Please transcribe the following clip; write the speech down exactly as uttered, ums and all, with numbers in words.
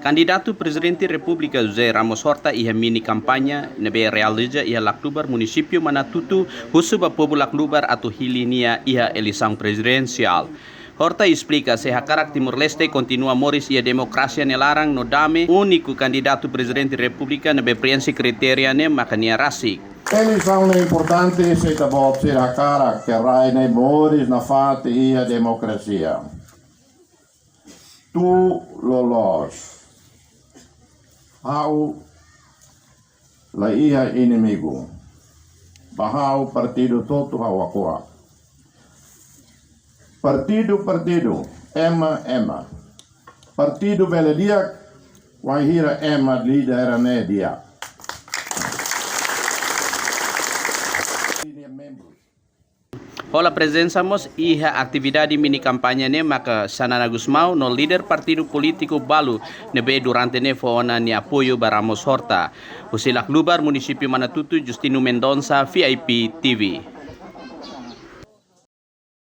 Kandidatu Prezidente Repúblika José Ramos Horta iha mini kampaña ne'ebé realiza iha Laclubar, munisípiu Manatutu, husu ba povu Laclubar atu hili nia iha eleisaun prezidensiál. Horta esplika se hakarak Timor-Leste kontinua moris iha demokrasia nia laran no dame, úniku kandidatu Prezidente Repúblika ne'ebé preenxe kritéria ne'e maka nia rasik. Eleisaun ne'e importante se ita-boot sira hakarak ke rai ne'e moris nafatin iha demokrasia. Tuir loloos, ha'u la iha inimigu. Ba ha'u partidu hotu ha'u hako'ak. Partidu, partidu, ema, ema. Partidu bele di'ak, wainhira ema lidera ne'e di'ak. Hola prezensa mós iha atividade mini kampaña ne'e maka Xanana Gusmão no líder partidu polítiku balu ne'ebé durante ne'e fó ona nia apoiu ba Ramos Horta. Husi Laclubar, munisípiu Manatutu, Justino Mendonça, V I P T V.